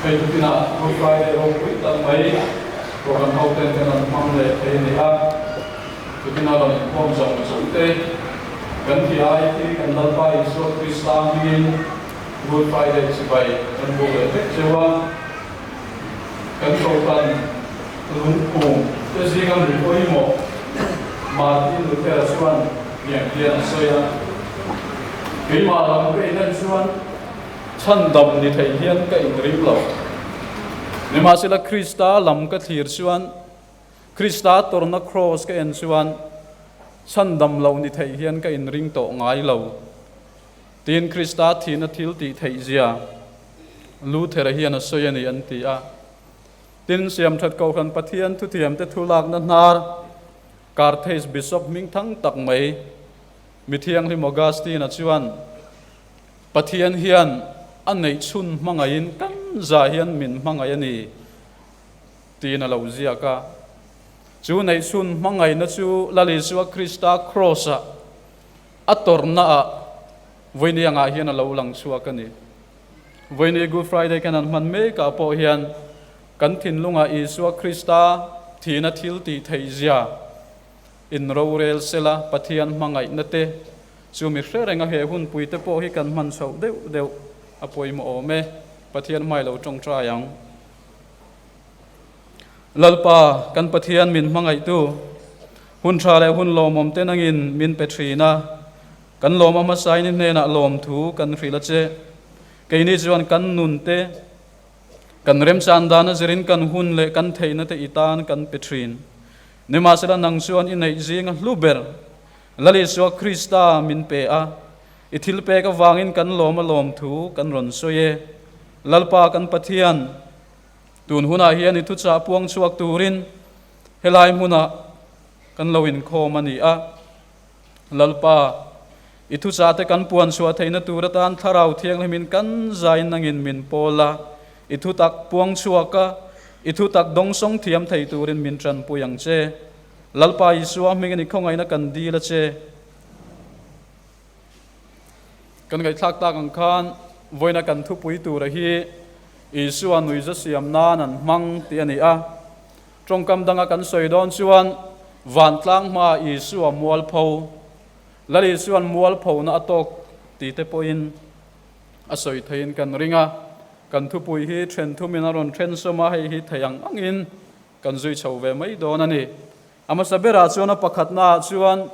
Hei tukinah Good Friday ropui tak mai Kohhran hoten kan rawn hmang leh thei a ni a, tukinah rawn inkhawm zawng zawng te kan thi ai hi kan Lalpa Isua Krista hmingin Good Friday chibai kan buk leh vek cheu a, kan Kohhran lungphum te zinga mi pawimawh Martin Luther-a chuan hniam hian a sawi a, Keimah lam ka inen chuan Chhandam ni thei hian ka inring lo. Nimahsela Krista lam ka thlir chuan, Krista tawrhna kraws ka en chuan chhandam lo ni thei hian ka inring tawh ngai lo. Tiin Krista thihna thil tih theih zia Luther-a hian a sawi a ni an ti a. Tin, Siamthat Kohhran Pathian thuthiamte thu lakna hnar Carthage Bishop hmingthang tak mai Mithianghlim Augustine-a chuan, Pathian hian a neihchhun hmangaihin kan za hian min hmangaih a ni tiin a lo ziak a. Chu neihchhun hmangaihna chu Lal Isua Krista Kraws-ah a tawrhnaah vawiini angah hian a lo lang chhuak a ni. Vawiini Good Friday kan han hman mekah pawh hian kan thinlungah Isua Krista thihna thil tih theihzia inrorel sela Pathian hmangaihna te Chu mi hre renga he hunpui te pawh hi kan hman chhoh deuh deuh a pawimawh awm e, Pathian hmai lo tawngtai ang. Lalpa, kan Pathian min hmangaihtu, hun tha leh hun lawmawm te nangin min pe thin a, kan lawm a hmasain i hnenah lawmthu kan hrilh a che. Keini chuan kan nun te, kan remchan dan a zirin kan hun leh kan theihna te i tan kan pe thin. Nimahsela nang chuan i neih zinga hlu ber Lal Isua Krista min pe a, i thil pek avangin kan lawm a lawm thu kan rawn sawi e. Lalpa kan Pathian, tun hunah hian i thuchah puang chhuak turin helai hmunah kan lo inkhawm a ni a. Lalpa, i thuchah te kan puan chhuah theihna tur atan Thlarau Thianghlimin kan zain nangin min pawl a, i thutak puang chhuak a, i thutak dawngsawng thiam thei turin min tanpui ang che. Lalpa Isua hmingin i khawngaihna kan dil a che. Kan ngaihthlak tak ang khan vawiina kan thupui tura hi Isua nuiza siam nan an hmang tih a ni a. Tawngkam danga kan sawi dawn chuan vantlang hmaa Isua mualpho, Lal Isua'n mualphona a tawk ti te pawhin a sawi theiin kan ring a. Kan thupui hi then thumin a rawn then sawm a, hei hi thei ang angin Kan zui chho ve mai dawn a ni. A hmasa berah chuan a pakhatnaah chuan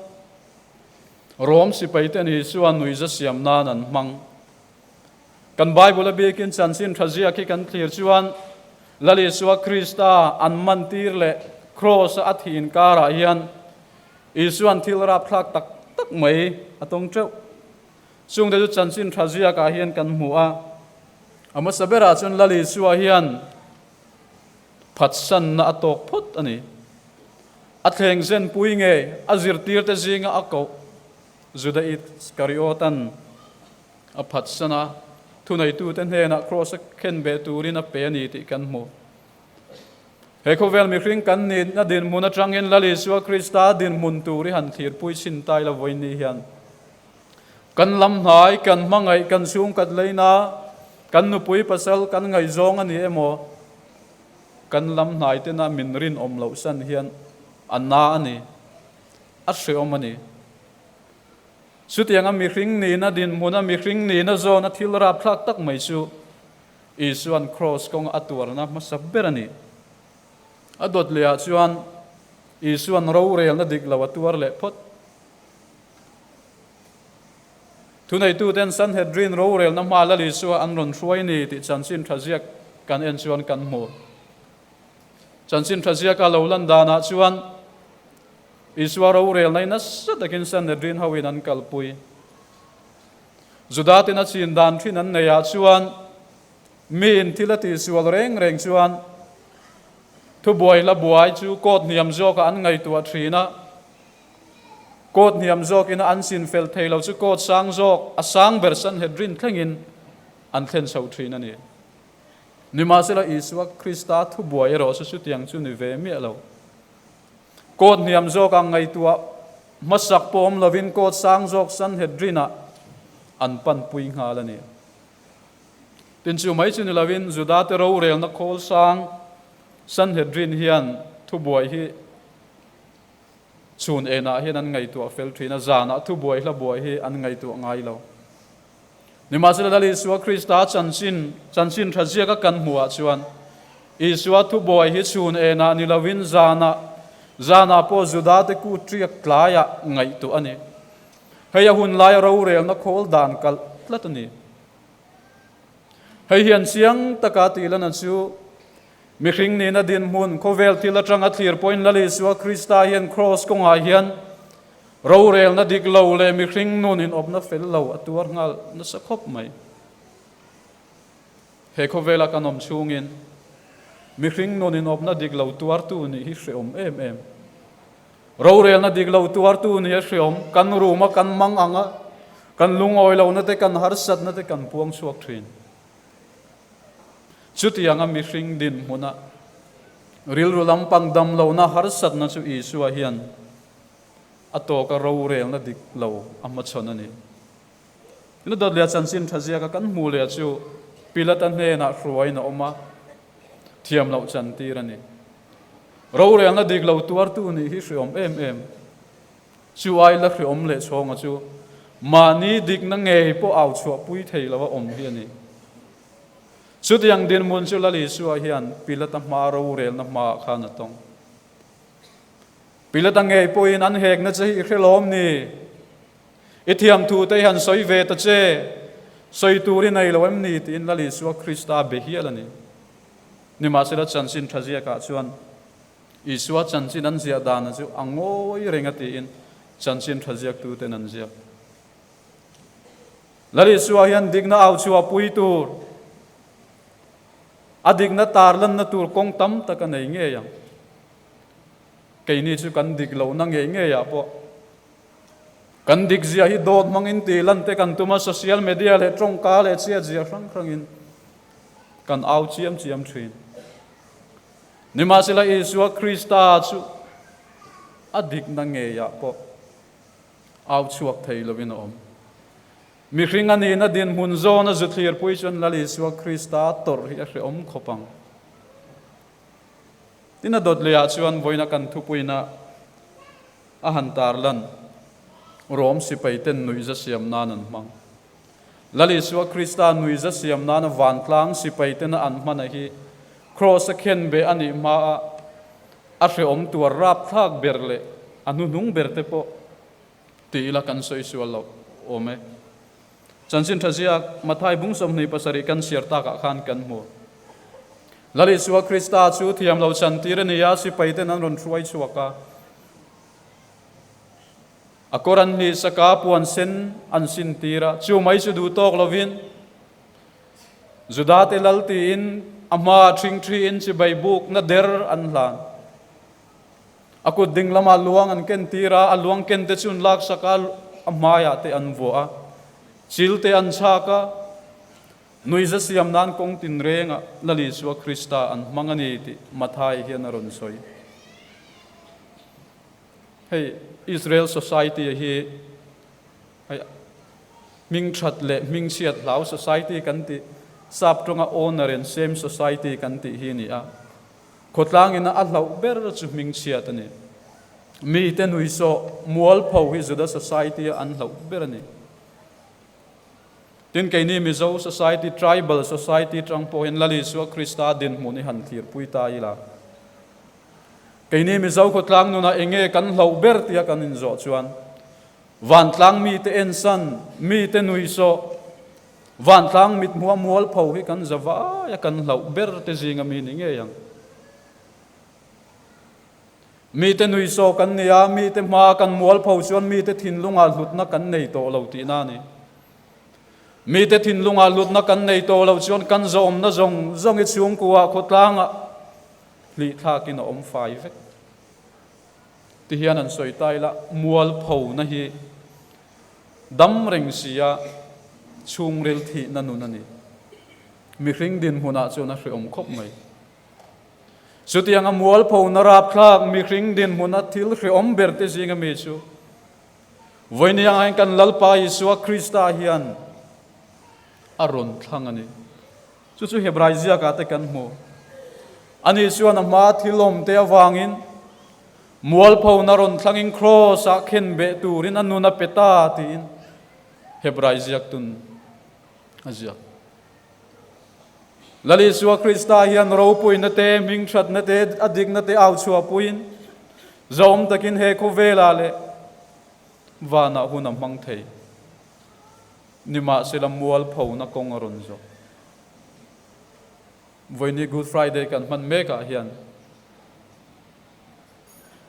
Rom sipaite ni chuan nuihza siam nan an hmang. Kan Bible a bikin chanchin tha ziak hi kan thlir chuan Lal Isua Krista an mantir leh Kraws-a a thih inkarah hian Isua'n thil rapthlak tak tak mai a tawng teuh. Chungte chu chanchin tha ziakah hian kan hmu a. A hmasa berah chuan Lal Isua hian Phatsanna a tawk phawt a ni. A thleng zenpui nge a zirtirte zinga a koh Juda Iskariotan a phatsan a, thuneitute hnenah kraws a khen beh turin a pe a ni tih kan hmu. He khawvel mihring kan nihna dinhmun atangin Lal Isua Krista dinhmun tur i han thlirpui chhin tai la vawiin hian kan lam hnai, kan hmangaih, kan chhungkat leina, kan nupui pasal kan ngaihzawng a ni emaw, Kan lam hnai tena min rinawm loh san hian a na a ni, a hreawm a ni. Chutianga mihring nihna dinhmuna mihring nihna zawna thil rapthlak tak mai chu Isua'n kraws kawnga a tuarna hmasa ber a ni. A dawt lehah chuan Isua'n rorelna dik lo a tuar leh phawt. Thuneituten Sanhedrin rorelna hma Lal Isua an rawn hruai ni tih chanchin tha ziak kan en chuan kan hmu. Chanchin tha ziaka lo lan danah chuan Isua rorelna hi nasa takin Sanhedrin hoin an kalpui. Juda ten a chin dan thin an neihah chuan miin thil a tihsual reng reng chuan thubuai la buai chu court hniam zawkah an ngaihtuah thin a. Court hniam zawkin a an sin fel thei lo chu court sang zawk, a sang ber Sanhedrin thlengin an thlen chho thin a ni. Nimahsela Isua Krista thubuai erawh chu chutiang chu ni ve miah lo. Court hniam zawk ang ngaihtuah hmasak pawh awm lovin court sang zawk Sanhedrin-ah an panpui nghal a ni. Tin chu mai chu ni lovin Judate rorelna khawl sang Sanhedrin hian thubuai hi chhun enah hian an ngaihtuah fel thin a, zanah thubuai hla buai hi an ngaihtuah ngai lo. Nimahsela Lal Isua Krista chanchin chanchin tha ziaka kan hmuhah chuan Isua thubuai hi chhun enah ni lovin zanah zanah pawh Judate kut riak tlaiah ngaihtuah a ni. Hei a hun laia rorelna khawl dan kalh tlat a ni. Hei hian chiang taka tih lana chu mihring nihna dinhmun khawvel thil atanga thlir pawhin Lal Isua Krista hian Kraws kawngah hian rorelna dik lo leh mihring nun inawpna fel lo a tuar nghal nasa khawp mai. He khawvela kan awm chhungin mihring nun inawpna dik lo tuartu nih hi hreawm em em. Rorelna dik lo tuartu nih a hreawm, kan ruma kan mang ang a, kan lungawi lohna te kan harsatna te kan puang chhuak thin. Chutianga mihring dinhmuna rilru lampang dam lohna harsatna chu Isua hian a tawka rorelna dik lo a hmachhawn a ni. Tuna dawt leh chanchin tha ziaka kan hmuh leh chu Pilata hnenah hruaiin a awm a, thiam loh chantir a ni. Rorelna dik lo tuartu nih hi hreawm em em. Chu ai la hreawm leh chhawnga chu mahni dikna ngei pawh au chhuahpui thei lo a awm hi a ni. Chutiang dinhmun chu Lal Isua hian Pilata hma rorelna hmaah khan a tawng. Pilata ngei pawhin an hekna che hi i hre lawm ni? I thiamthu te hi han sawi ve ta che, sawi tur i nei lo em ni? tiin Lal Isua Krista be hial a ni. Nimahsela chanchin tha ziakah chuan Isua chanchin an ziah dana chu a ngawi reng a tiin chanchin tha ziaktuten an ziak. Lal Isua hian dikna au chhuah pui tur, a dikna tarlanna tur kawng tam tak a nei ngei ang. Keini chu kan dik lohna ngei ngeiah pawh kan dik zia hi dawt hmangin tih lan te kan tum a, social media leh tawngka leh chhiat zia hrang hrangin kan au chiam chiam thin. Nimahsela Isua Krista chu a dikna ngeiah pawh au chhuak thei lovin a awm. Mihring a nihna dinhmun zawna zu thlirpui chuan Lal Isua Krista tawrh hi a hrehawm khawp ang. Tin a dawt lehah chuan vawiina kan thupuina a han tarlan Rom sipaiten nuihza siam nan an hmang. Lal Isua Krista nuihza siam nana vantlang sipaitena an hmana hi Kraws a khen be a nih hmaa a hrehawm tuar rapthlak ber leh a hnuhnung ber te pawh ti ila kan sawi sual lo awm e. Chanchin tha ziak Mathai bung 27 kan chhiar takah khan kan hmu. Lal Isua Krista chu thiam lo chantir a ni a, sipaiten an rawn hruai chhuak a. A kawr an hnih sak a, puan sen an sin tir a, chu mai chu duh tawk lovin Judate lal tiin a hmaah ṭhingṭhiin chibai bukna der an hlan. A kut ding lamah luang an ken tir a, a luang ken te chu an lak sak a, a hmaiah te an vuah a, chil te an chhak a, nuiza siam nan kawng tinrengah Lal Isua Krista an hmang a ni tih Mathai hian a rawn sawi. Hei Israel society hi hei hming that leh hming chhiat hlau society kan tih, sap tawnga honor and shame society kan tih hi a ni a. Khawtlang ina a hlauh ber chu hming chhiat a ni. Mite nuisawh mualpho hi Juda society a an hlauh ber a ni. Tin keini Mizo society, tribal society tang pawhin Lal Isua Krista dinhmun i han thlirpui ta ila. Keini Mizo khawtlang nunah enge kan hlauh ber tia kan inzawh chuan vantlang mite ensan, mite nuihsawh, vantlang mithmuha mualpho hi kan za vaia kan hlauh ber te zinga mi ni ngei ang. Mite nuihsawh kan ni a, mite hmaa kan mualpho chuan mite thinlungah hlutna kan nei tawh lo tihna a ni. Mite thinlungah hlutna kan nei tawh lo chuan kan zawmna zawng zawng i chhungkuaah khawtlangah Hlih thlakin a awm fai vek. Ti hian an sawi ta ila, mualphona hi dam reng sia chhungril thihna nun a ni. Mihring dinhmunah chuan a hreawm khawp mai. Chutianga mualphona rapthlak mihring dinhmuna thil hreawm ber te zinga mi chu vawiin angin kan Lalpa Isua Krista hian a rawn thlang a ni. Chu chu Hebrai ziakah te kan hmu. Ani chuan a hma thil awmte avangin mualphona rawn thlangin Kraws-ah khen beh turin a nun a pe ta tiin Hebrai ziaktun a ziak. Lal Isua Krista hian ropuina te, hmingthatna te, a dikna te au chhuahpuiin zawm takin he khawvelah leh vanah hun a hmang thei. Nimahsela mualphona kawng a rawn zawh. Vawiini Good Friday kan hman mekah hian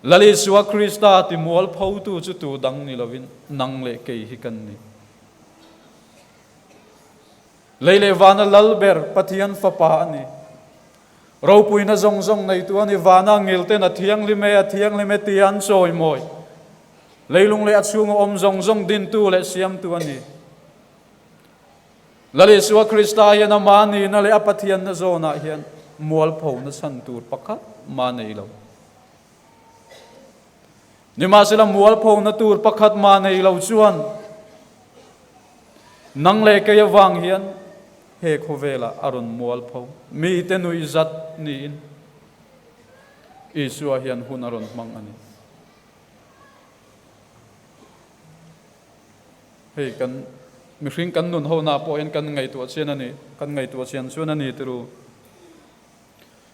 Lal Isua Krista ti mualphotu chu tu dang ni lovin nang leh kei hi kan ni. Lei leh vana lal ber Pathian Fapa a ni. Ropuina zawng zawng neitu a ni. Vana ngilten a thianghlim e, a thianghlim e tia an chawimawi. Leilung leh a chhunga awm zawng zawng dintu leh siamtu a ni. Lal Isua Krista hian a mahnihna leh a Pathianna zawnah hian mualphona chhan tur pakhat mah nei lo. Nimahsela mualphona tur pakhat mah nei lo chuan nang leh kei avang hian he khawvelah a rawn mualpho. Mite nuihzat niin Isua hian hun a rawn hmang a ni. Hei kan mihring kan nun ho na pawh hian kan ngaihtuah chian a ni, kan ngaihtuah chian chuan a ni tiru.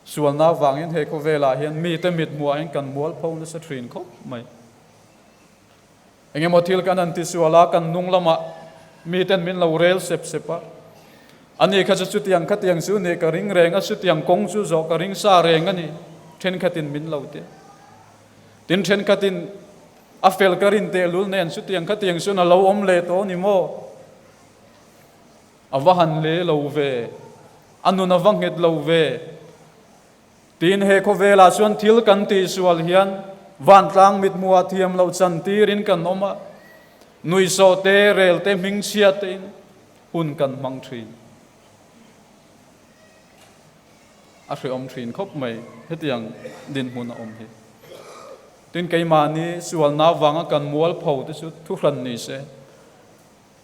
Sualna avangin he khawvelah hian mite mit hmuah hian kan mualpho nasa thin khawp mai. Engemaw thil kan han tisual a, kan hnung lamah miten min lo rel sep sep a. Ani kha chu chutiang khatiang chu nih ka ring reng a, chutiang kawng chu zawh ka ring sa reng a ni, thenkhatin min lo ti a. Tin thenkhatin a fel ka rin tehlul nen chutiang khatiang chuan a lo awm leh tawh a ni maw? A va han le lo ve, a nun a va nghet lo ve. Tin he khawvelah chuan thil kan tihsual hian vantlang mithmuah thiam loh chan tirin kan awm a, nuihsawh te, rel te, hmingchhiat tein hun kan hmang thin. A hrehawm thin khawp mai hetiang dinhmun a awm hi. Tin keimahni sualna avanga kan mualpho te chu thuhran ni se,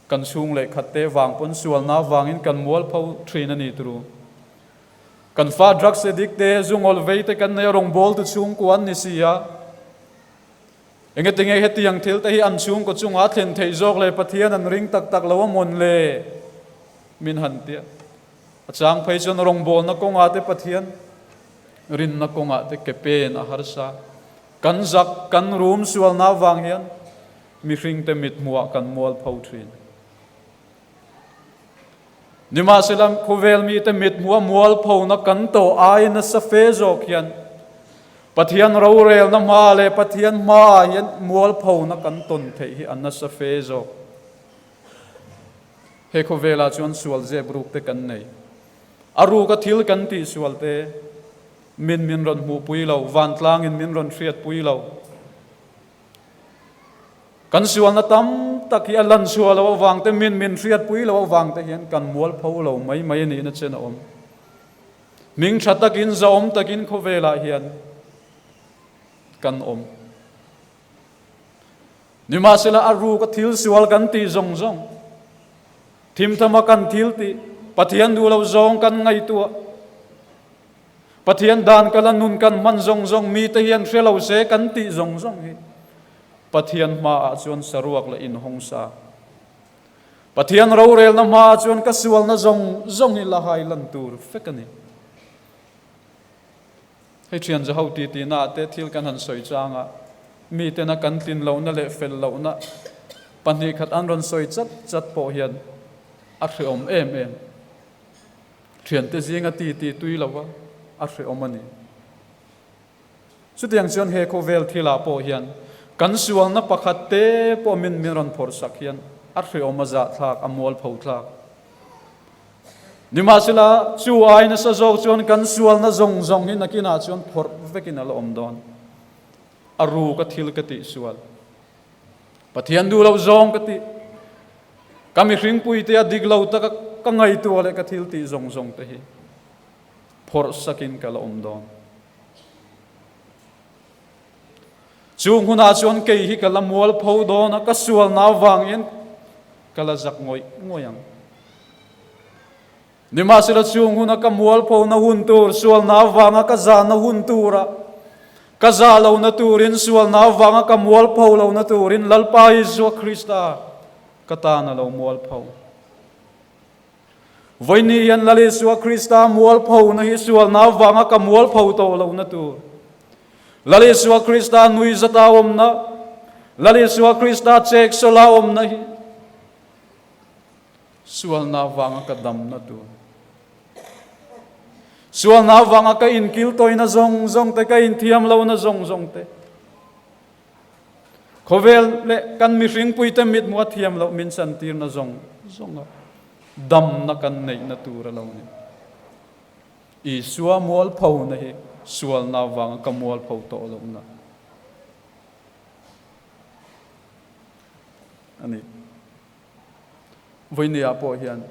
kan chhung leh khat te vang pawn sualna avangin kan mualpho thin a ni turu. Kan fa drugs addict te, zungawl vei te kan nei a rawngbawltu chhungkua an ni si a. Engetinge hetiang thil te hi an chhungkaw chungah a thlen theih zawk le Pathian an ring tak tak lo a mawn le? Min han tia. A chang phei chuan rawngbawlna kawngah te Pathian rinna kawngah te ke pen a harsa. Kan zak, kan rum sualna avang hian mihringte mithmuhah kan mualpho thin. Nimahsela khawvel mite mithmuha mualphona kan tawh ai nasa fe zawk hian Pathian rorelna hma leh Pathian hmaah hian mualphona kan tawn theih hi a nasa fe zawk. He khawvelah chuan sual zep ruk te kan nei. A ruka thil kan tih sual te min min rawn hmuhpui lo, vantlangin min rawn hriatpui lo. Kan sualna tam tak hi a lan chhuah loh avang te, min min hriatpui loh avang te hian kan mualpho lo mai mai a nihna chen a awm. Hming tha takin, zahawm takin khawvelah hian kan awm. Nimahsela a ruka thil sual kan tih zawng zawng, thimthama kan thil tih, Pathian duh loh zawng kan ngaihtuah, Pathian dan kala nun kan hman zawng zawng mite hian hre lo se kan tih zawng zawng hi Pathian hmaah chuan saruak leh inhawng sa. Pathian rorelna hmaah chuan ka sualna zawng zawng hi la hai lan tur fek a ni. Hei thian zaho titinaah te thil kan han sawi chang a, mitena kan tlin lohna leh fel lohna pahnihkhat an rawn sawi chat chat pawh hian a hrehawm em em. Thiante zinga ti ti tui lo a, a hrehawm a ni. Chutiang chuan he khawvel thilah pawh hian kan sualna pakhat te pawh min min rawn phawrh sak hian a hrehawm a zahthlak, a mualpho thlak. Nimahsela, chu ai nasa zawk chuan kan sualna zawng zawng hi nakinah chuan phawrh vekin a la awm dawn. A ru ka thil ka tih sual. Pathian duh loh zawng ka tih. Ka mihringpui te a dik lo taka ka ngaihtuah leh ka thil tih zawng zawng te hi phawrh sakin ka la awm dawn. Chung hunah chuan kei hi ka la mualpho dawn a, ka sualna avangin ka la zak ngawih ngawih ang. Nimahsela chung huna ka mualphona hun tur, sualna avanga ka zahna hun tura ka zah lohna turin, sualna avanga ka mualpho lohna turin Lalpa Isua Krista ka tan a lo mualpho. Vawiini hian Lal Isua Krista mualphona hi sualna avanga ka mualpho tawh lohna tur, Lal Isua Krista nuihzata awmna, Lal Isua Krista cheksawla awmna hi, Sualna avanga ka damna tur. Sualna avanga ka inkil tawina zawng zawng te, ka inthiam lohna zawng zawng te. Khawvel leh kan mihringpuite mithmuh a thiam loh min chantirna zawng zawnga damna kan neihna tur a lo ni. Isua mualphona hi sualna avanga ka mualpho tawh lohna a ni. Vawinia pawh hian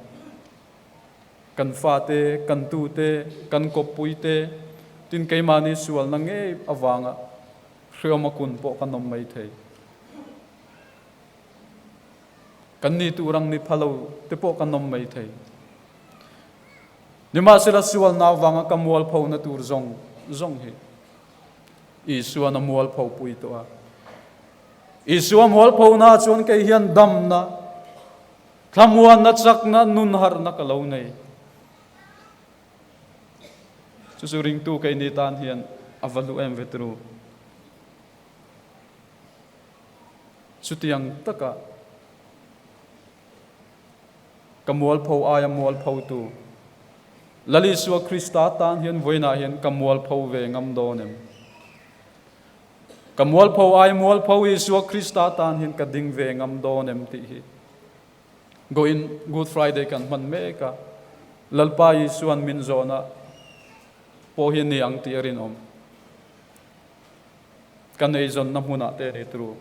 kan fate, kan tute, kan kawppuite, tin keimahni sualna ngei avanga hriawma kun pawh kan awm mai thei. Kan ni tur ang ni pha lo te pawh kan awm mai thei. Nimahsela sualna avanga ka mualphona tur zawng zawng hi Isuan a mualpho pui tawh a. Isua mualphona chuan kei hian damna, thlamuanna, chakna, nun harhna ka lo nei. Chu chu ringtu keini tan hian a va hlu em ve turu. Chutiang taka ka mualpho aia mualphotu Lal Isua Krista tan hian vawiinah hian ka mualpho ve ngam dawn em? Ka mualpho ai mualpho Isua Krista tan hian ka ding ve ngam dawn em tih hi Goin Good Friday kan hman mek a, Lalpa Isuan min zawhna pawh hi a ni ang tih a rinawm. Kan eizawnna hmunah te a ni turu,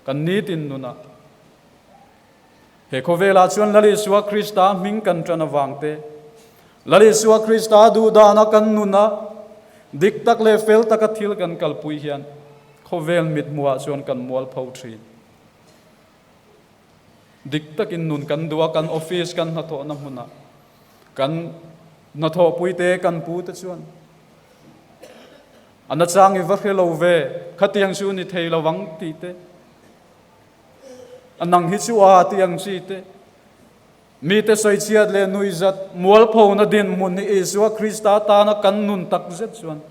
kan nitin nunah. He khawvelah chuan Lal Isua Krista hming kan ṭan avang te, Lal Isua Krista duhdana kan nuna dik tak leh fel taka thil kan kalpui hian khawvel mithmuhah chuan kan mualpho ṭhin. Dik takin nun kan duh a, kan office kan hnathawhna hmunah kan hnathawhpuite kan pute chuan a nachang i va hre lo ve, khatiang chu ni thei lo ang tih te, A nang hi chu a ti ang chi te. Mite sawichhiat leh nuihzat mualphona dinhmun hi Isua Krista tana kan nun tak zet chuan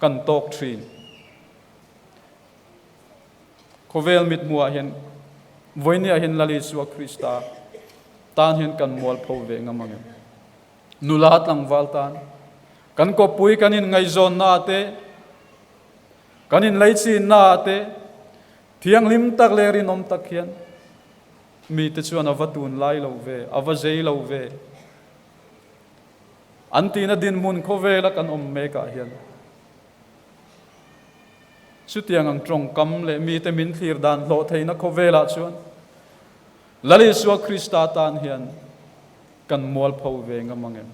kan tawk thin. Khawvel mithmuhah hian vawinia hian Lal Isua Krista tan hian kan mualpho ve ngam ang em? Nula tlangval tan kan kawppui kan inngaihzawnna te, Kan inleichhinna ah te thianghlim tak leh rinawm tak hian mite chuan a va tunlai lo ve, a va zei lo ve an tihna dinhmun khawvela kan awm mekah hian chutiang ang tawngkam leh mite min thlir dan hlawh theihna khawvelah chuan Lal Isua Krista tan hian kan mualpho ve ngam ang em?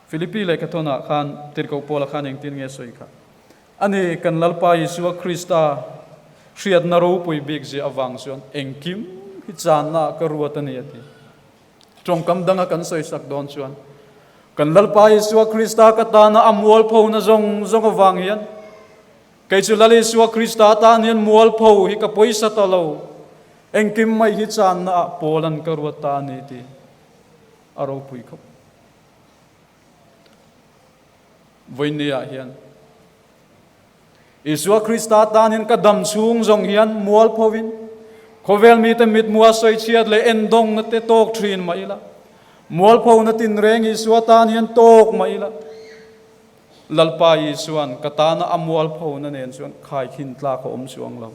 Philippi lehkhathawnah khan Tirhkoh Paula khan engtin nge sawi kha? Ani kan Lalpa Isua Krista hriatna ropui bik zia avang chuan engkim hi channa ka ruat a ni a ti. Tawngkam danga kan sawisak dawn chuan kan Lalpa Isua Krista ka tana a mualphona zawng zawng avang hian kei chu Lal Isua Krista tan hian mualpho hi ka pawisa ta lo, engkim mai hi channa ah Paula'n ka ruat ta a ni ti. A ropui khawp. Vawinia hian Isua Krista tan hian ka dam chhung zawng hian mualphovin khawvel mite mithmuha sawichhiat leh endawngna te tawk thin mah ila, mualphona tinreng Isua tan hian tawk mah ila, Lalpa Isuan ka tana a mualphona nen chuan khaikhin tlak a awm chuang lo.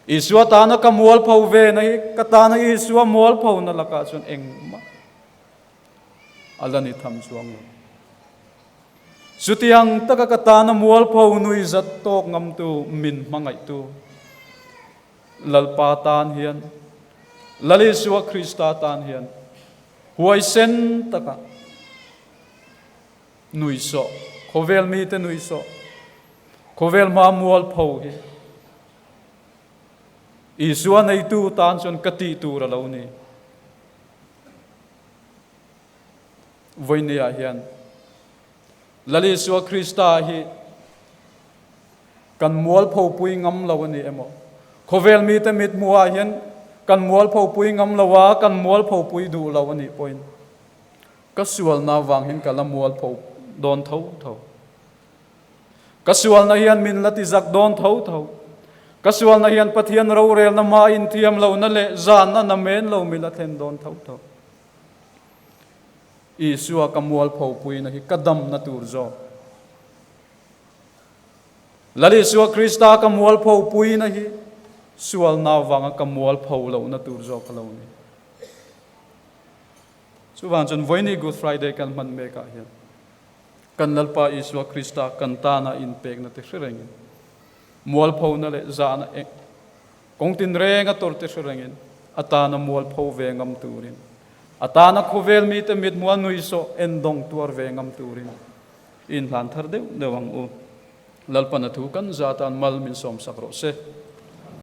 Isua tana ka mualpho ve na hi ka tana Isua mualpho na lakah chuan engmah a la ni tham chuang lo. Chutiang taka ka tana mualpho nui zat tawk ngamtu min hmangaihtu Lalpa tan hian, Lal Isua Krista tan hian huaisen taka nui sawh, khawvel mite nui sawh, khawvel hma mualpho hi. Isua neitu tan chuan ka tih tur a lo ni. Vawinia hian Lal Isua Krista hi kan mualphopui ngam lo a ni emaw? Khawvel mite mithmuhah hian kan mualphopui ngam lo a, kan mualphopui duh lo a nih pawhin ka sualna vang hian ka la mualpho dawn tho tho. Ka sualna hian min la ti zak dawn tho tho. Ka sualna hian Pathian rorelna hma inthiam lohna leh zanna namen lo mi la thlen dawn tho tho. Isua ka mualphopuina hi ka damna tur zawk. Lal Isua Krista ka mualphopuina hi sualna vanga ka mualpho lohna tur zawk a lo ni. Chuvang chuan vawiini Good Friday kan hman mekah hian kan Lalpa Isua Krista kan tana inpekna te hre rengin, mualphona leh zahna eng kawng tinrenga tawrh te hre rengin a tana mualpho ve ngam turin, a tana khawvel mite mithmuha nuihsawh endawng tuar ve ngam turin i inhlan thar deuh deuh ang u. Lalpana thu kan za tan mal min sawmsak rawh se.